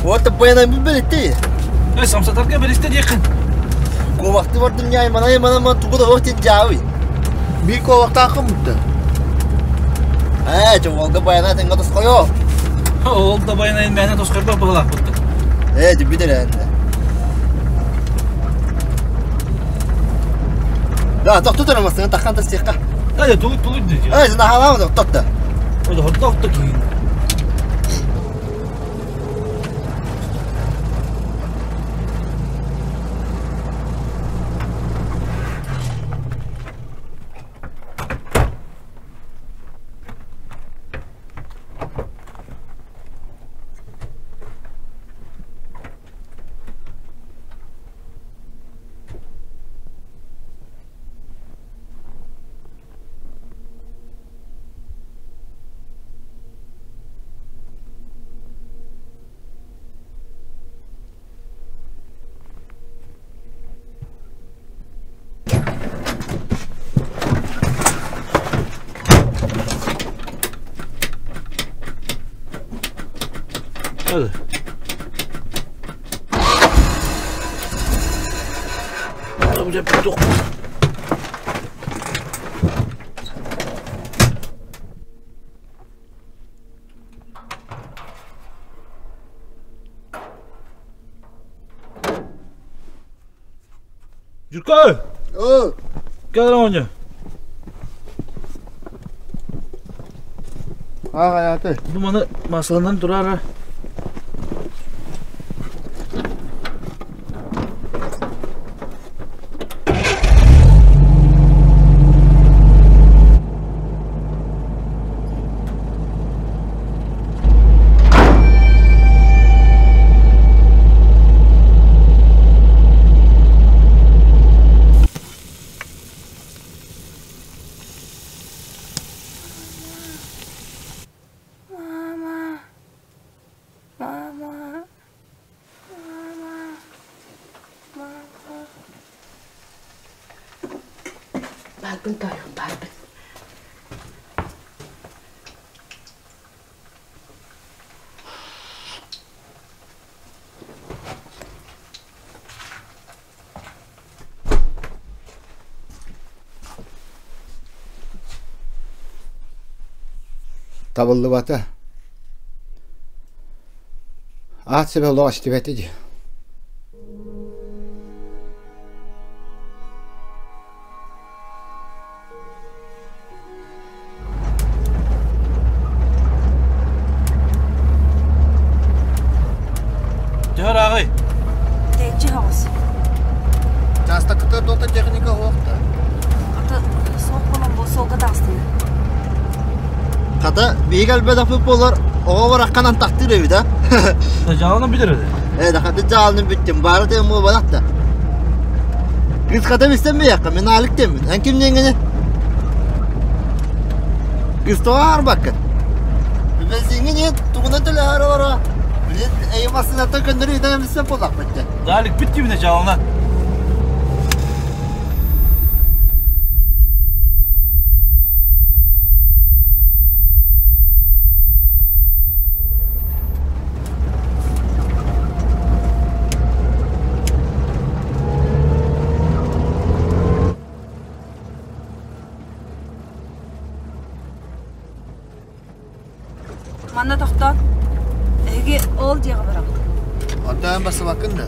Вот баянан билбэлитти. Эй, самсатарга бэлистэ диэххин. Куобахты бардым ньаай манай тугу да оһтин дьаабый. Биир куобахтааххын бутта. Ээ, чуолга баяна тенга тосхойо. Ол да баянайын мээнэ тосхойбох быһылаахпытта. Ээ, дьүбүт эрэ Да, тохту турамасың, таххан тастиэхха. Ээ, тугу тугу дии. Ээ, наһаалаама тохтотто. Ол хордоохто киһин. Hadi. Журка! Оо, Кэл оонньо. Аҕайааты. Бу маны масланан турара. Мама, мама, мама, мама. Баарбын тоойуом, баарбын. Табыллыбата. Аат себе олох истибэтэ дии. Төһөр ааҕый? Тэйиччи соҕус. Чаастакыта дота техника уохта. Ата суох буолан бу суолга таҕыстым. Хата, биһиги элбэтэхпит буоллар, оҕо барахханан тахтыыр эбит а. Дьаалынан бүтэр этэ. Ээ, хата дьаалынан бүттүм, баара тыам буолбатах да. Кыыс хата билсэн бэйэххэ, мин аалык диэммин. Эн ким диэҥҥини? Кыыс тоҕо аарбаккын? Бензиҥҥин иһит, тугунан төлөһөр олоро? Билин эйи массыынаттан көннөрү ыытан билсэн буоллахпыт дьэ. Далик бүт дибинэ дьаалынан. Манна тохтоо. Эһиги ол дьиэҕэ бараҕыт. Онтон басыбаккын да?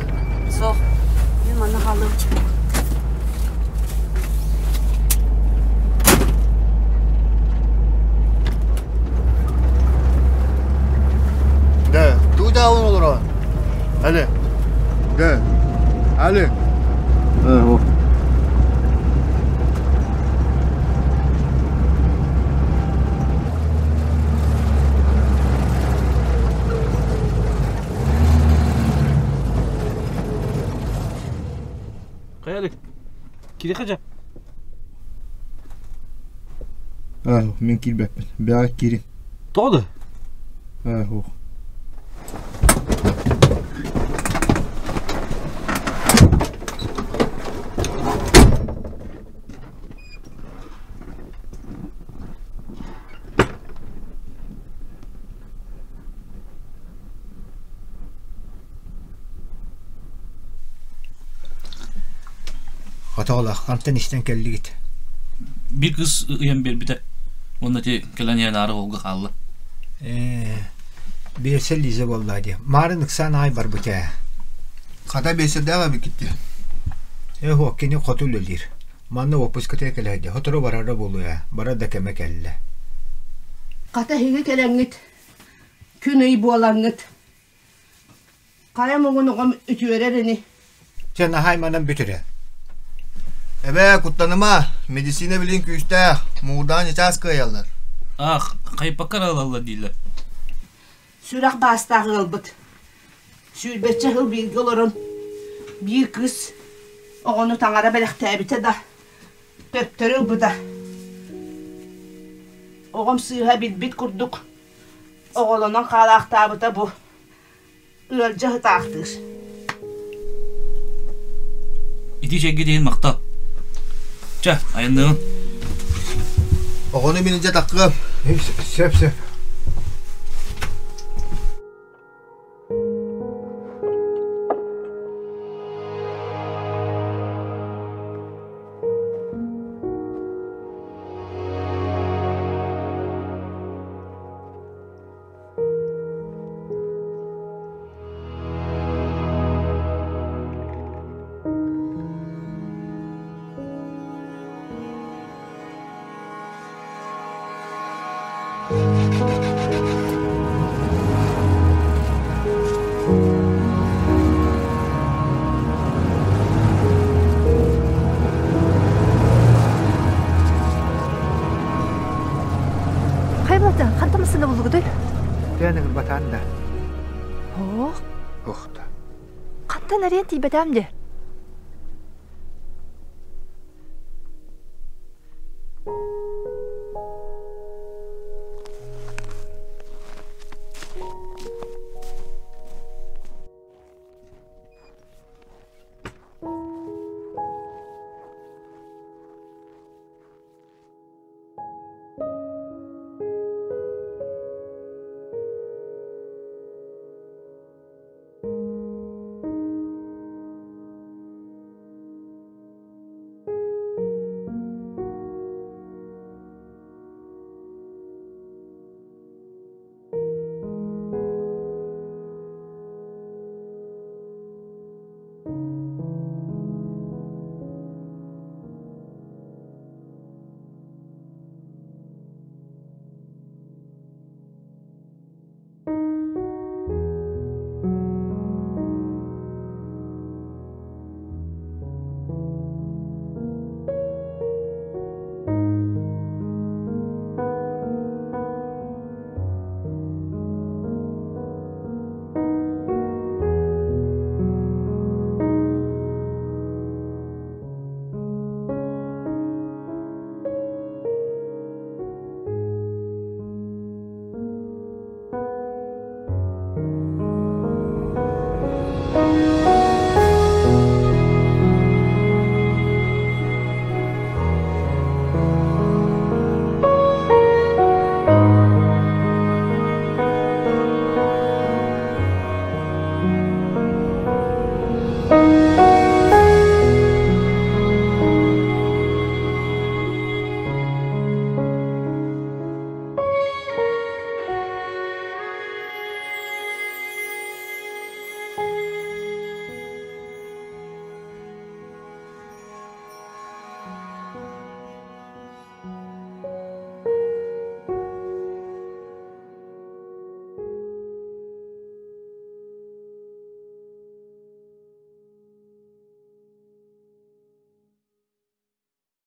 Суох. Мин манна хаалыам. Да, туу даалын олоро. Али. Да. Али. Э, Хайалык. Кири хажа. Аа, мин киирбэппин. Бэҕэ киирин. Тоҕо да? Аа, ух. Хотоолоох, хантан истэн кэллигит? Биир кыыс ыйан биэрбитэ. Уонна ити кэлэн иһэн аара уолга хаалла. Ээ, биэсэ Лиза буоллаа дии. Маарын ыксаан аҕай барбыт ээ. Хата биэсэрдээх эбиккит дии. Ээ, һуох, кини хоту үлэлиир. Манна уоппускатыгар кэлээдэ. Сотору барара буолуо ээ. Барар да кэмэ кэллэ. Хата эһиги кэлэҥҥит, күн-ый буолаҥҥыт. Хайа муҥун оҕом үтүөрэр ини. Чэ, наһаа айманан бүтүрэ. Эбээ, куттаныма, медицина билин күүстээх, муҥурдаан чычаас кыайаллар. Аах, хайпакка эрэ ылаллар дииллэр. Сүрэх баастаах ыалбыт. Сүүрбэччэ сыл бииргэ олорон, биир кыыс оҕону таҥара бэлэхтээбитэ да, төптөрү ылбыта. Оҕом сыыһа билбит курдук оҕолонон хаалаахтаабыта бу. Ыалдьа сытаахтыыр. Ити чэйгэ иһин махтал. Чэ, айанныаҕын. Оҕону мин илдьэ таххыам. Сөп, сөп. Хайбалта, хантан массыына буллугутай? Тыаныгын батаан да. Ох. Охта. Хантан арыйан тиийбэтээм де.